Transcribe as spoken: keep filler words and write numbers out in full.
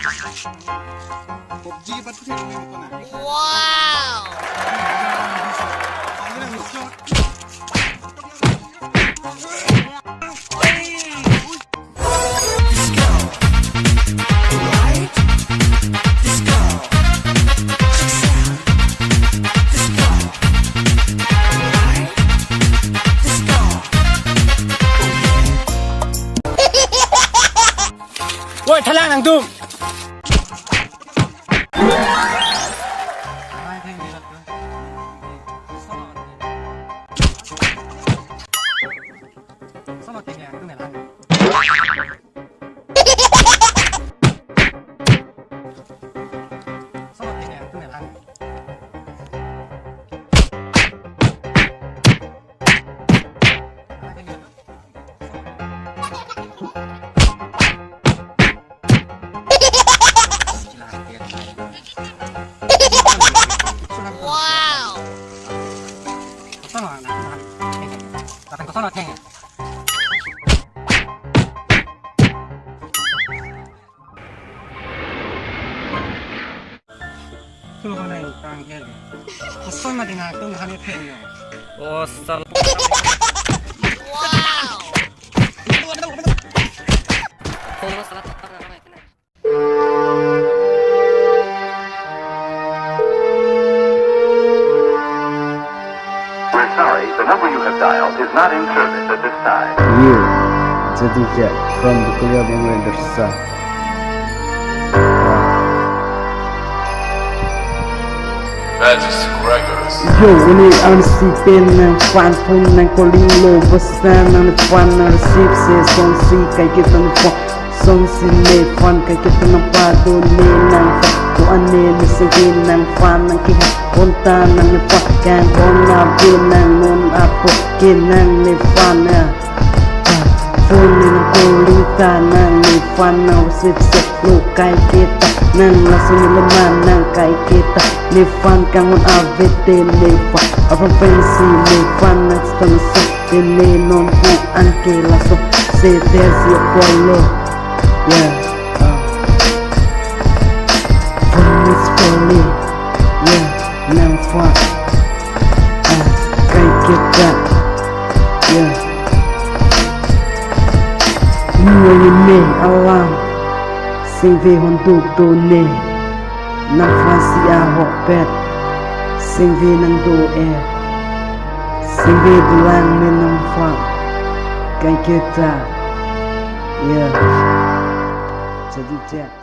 PUBG ke pat kuthek nang kona. Wow! Woi, thalang nangtum. Wow! Tulo ko nai tang ke. Koson na ding atum han ephe yo. Oh, sal. Wow. We're sorry, the number you have dialed is not in service at this time. You, Jadu Jack from the Korea Bangladesh. Magic Records. Yo, uni an si pen nangphan phone nang calling lo, basta nangphan nang receive si son si kaiketa nangphan, son si nephan kaiketa nangpado ne nangphan, ko ane ne sege nangphan nangkeha, konta nang nephan, kang hon na be nang non apo ke nang nephan na. Phone nang calling ta nang nephan nang receive si lo kaiketa, nang lason le man nang kaiketa, nephan kanghon avete nephan, aphrang pensi nephan nang stan sa te ne non ko an ke laso se te si apollo. Yeah. Ah. Phone is calling. Yeah. Nangphan. Ah, kaiketa. Yeah. Ni ne alam. Singve honduk do ne. Nangphan si ahokpet. Singve nang do e. Singve dolang ne nangphan. Kaiketa. Yeah. Jadi cek.